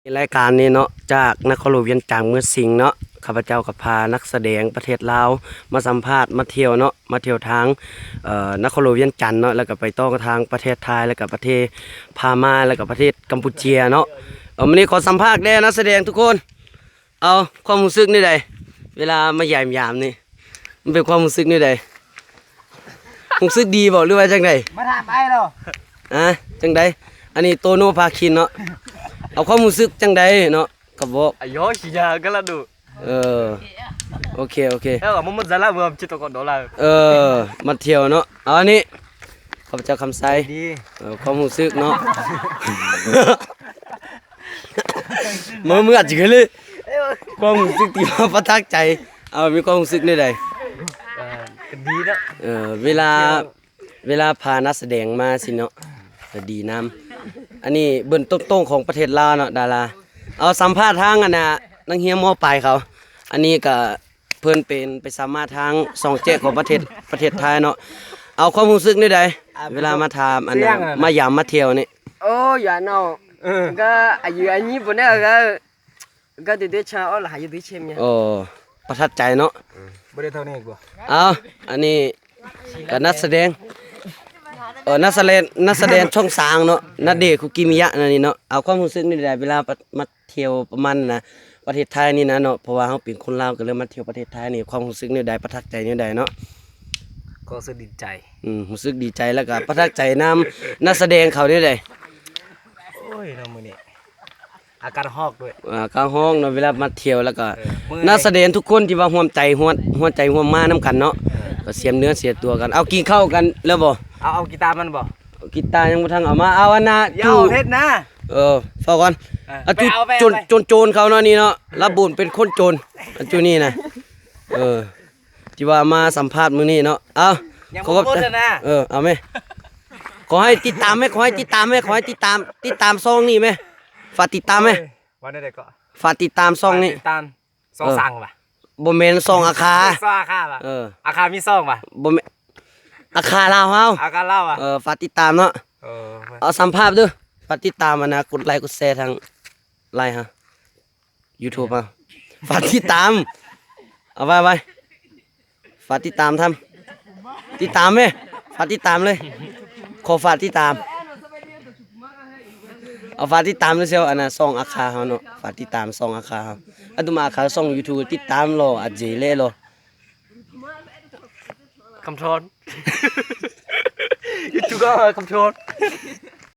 ໃນລາຍການນີ້ເນາະ ຈາກນະຄອນຫຼວງວຽງຈັນເມືອງສິງເນາະ, ຂ້າພະເຈົ້າກໍພານັກສະແດງປະເທດລາວມາສຳພາດ ມາທ່ຽວເນາະ, ມາທ່ຽວທາງ ເອີ ນະຄອນຫຼວງວຽງຈັນເນາະ, ແລ້ວກໍໄປຕໍ່ທາງປະເທດໄທ, ແລ້ວກໍປະເທດພະມ້າ, ແລ້ວກໍປະເທດກຳປູເຈຍເນາະ. ເອີ ມື້ນີ້ຂໍສຳພາດແດ່ນັກສະແດງທຸກຄົນ. ເອົາ ຄວາມຮູ້ສຶກແນວໃດ ເວລາມາຢາມຢາມນີ້ ມັນເປັນຄວາມຮູ້ສຶກແນວໃດ? ຮູ້ສຶກດີບໍ່ ຫຼືວ່າຈັ່ງໃດ? ມາຖາມອ້າຍເນາະ. ຮະ? ຈັ່ງໃດ? ອັນນີ້ໂຕໂນພາຄິນເນາະ. ເອົາ ຄວາມຮູ້ສຶກຈັ່ງໃດເນາະ? ກໍບອກ ອາໂຍ ຊິຍາກະລະດຸ. ເອີ ໂອເຄ ໂອເຄ ເອີ ມາທ່ຽວເນາະ. ເອົາ ອັນນີ້ ຂ້າພະເຈົ້າຄຳໄຊ. ດີ ເອີ ຄວາມຮູ້ສຶກເນາະ. ເມື່ອ ເມື່ອຈິເລີຍ ຄວາມຮູ້ສຶກທີ່ວ່າປະທັບໃຈ. ເອົາ ມີຄວາມຮູ້ສຶກແນວໃດ? ເອີ ກໍດີເນາະ. ເອີ ເວລາ ເວລາພານັກສະແດງມາຊີ້ເນາະ ກໍດີນຳ. ອັນນີ້ເບິ່ງຕົງໆຂອງປະເທດລາວເນາະ ດາລາ. ເອົາ ສຳພາດທາງອັນນ່າ ນັກຮຽນ ມ.ປາຍ ເຂົາ. ອັນນີ້ກໍ ເພິ່ນເປັນໄປສຳພາດທາງຊ່ອງແຈ້ງຂອງປະເທດ ປະເທດໄທເນາະ. ເອົາ ຄວາມຮູ້ສຶກແນວໃດ ເວລາມາຖາມອັນນ່າ ມາຢາມມາທ່ຽວນີ້? ໂອ້ ຢາເນາະ. ເອີ ກໍອາຍຸອັນນີ້ບໍ່ແນ່ກໍ ກໍເດເດຊາອອລະຫາຢູ່ທີ່ເຊມຍາ. ໂອ້ ປະທັບໃຈເນາະ. ເອີ ບໍ່ໄດ້ເທົ່ານີ້ອີກບໍ່? ເອົາ ອັນນີ້ກໍນັກສະແດງ ເອີ ນັກສະແດງ ນັກສະແດງຊ່ອງສາມເນາະ ນາເດດ ຄຸກິມິຍະ ນັ້ນນີ້ເນາະ. ເອົາ ຄວາມຮູ້ສຶກນີ້ແຫຼະ ເວລາມາ ທ່ຽວປະມານນະ ປະເທດໄທນີ້ນະເນາະ, ເພາະວ່າເຮົາເປັນຄົນລາວ ກໍເລີຍມາທ່ຽວປະເທດໄທນີ້ ຄວາມຮູ້ສຶກແນວໃດ ປະທັບໃຈແນວໃດເນາະ? ກໍຮູ້ສຶກດີໃຈ. ອືມ ຮູ້ສຶກດີໃຈ ແລ້ວກໍປະທັບໃຈນຳນັກສະແດງເຂົາແນວໃດ? ໂອ້ຍເນາະ ມື້ນີ້ອາກາດຮ້ອນດ້ວຍ. ອາ ກາງຮ້ອນເນາະ ເວລາມາທ່ຽວ ແລ້ວກໍ ເອີ ນັກສະແດງທຸກຄົນທີ່ວ່າຮ່ວມໃຈ ຮ່ວມ ຮ່ວມໃຈຮ່ວມມານຳກັນເນາະ. ເອີ ກໍສຽມເນື້ອສຽມຕົວກັນ. ເອົາ ກິນເຂົ້າກັນແລ້ວບໍ່? ເອົາ ເອົາກີຕາມັນບໍ່? ກີຕາຍັງບໍ່ທັນເອົາມາ. ເອົາອັນນ່າ ເອົາເຮັດນະ. ເອີ ເຝົ້າກ່ອນ. ເອີ ອາ ໄປເອົາ ໄປເອົາ ໂຈນ ໄປ ໂຈນ ໂຈນເຂົາເນາະນີ້ເນາະ, ລະບຸນເປັນຄົນໂຈນ ອັນຈຸນີ້ນະ. ເອີ ທີ່ວ່າມາສຳພາດມື້ນີ້ເນາະ. ເອົາ ຍັງບໍ່ໝົດນະ. ເອີ ເອົາແມະ. ຂໍໃຫ້ຕິດຕາມແມະ ຂໍໃຫ້ຕິດຕາມແມະ ຂໍໃຫ້ຕິດຕາມ ຕິດຕາມຊ່ອງນີ້ແມະ. ຝາກຕິດຕາມແມະ. ໂອ້ຍ ວ່າແນວໃດເກາະ? ຝາກຕິດຕາມຊ່ອງນີ້. ຝາກຕິດຕາມ ຊ່ອງ ເອີ ສັງຫວະ? ບໍ່ແມ່ນ ຊ່ອງອາຄາ. ຊ່ອງອາຄາຫວະ? ເອີ ອາຄາມີຊ່ອງຫວະ? ບໍ່ແມ່ນ ອາຄາລາວເຮົາ. ອາຄາລາວຫວະ? ເອີ ຝາກຕິດຕາມເນາະ. ເອີ ເອົາ ສຳພາດເດີ້. ຝາກຕິດຕາມອັນນ່າ ກົດໄລກົດແຊທາງໄລເຮົາ ຢູທູບເຮົາ. ຝາກຕິດຕາມ. ເອົາໄວ້ ໄວ້ ຝາກຕິດຕາມທຳ ຕິດຕາມແມະ. ຝາກຕິດຕາມເລີຍ. ຂໍຝາກຕິດຕາມ. ເອົາ ຝາກຕິດຕາມເດີ້ ຊ່ອງ ອັນນ່າ ຊ່ອງອາຄາເຮົາເນາະ. ຝາກຕິດຕາມຊ່ອງອາຄາເຮົາ. ອາຕຸມາອາຄາ ຊ່ອງຢູທູບ ຕິດຕາມລໍ ອາເຈເລລໍ. ຄຳທອນ ຢູທູບ ຄຳທອນ.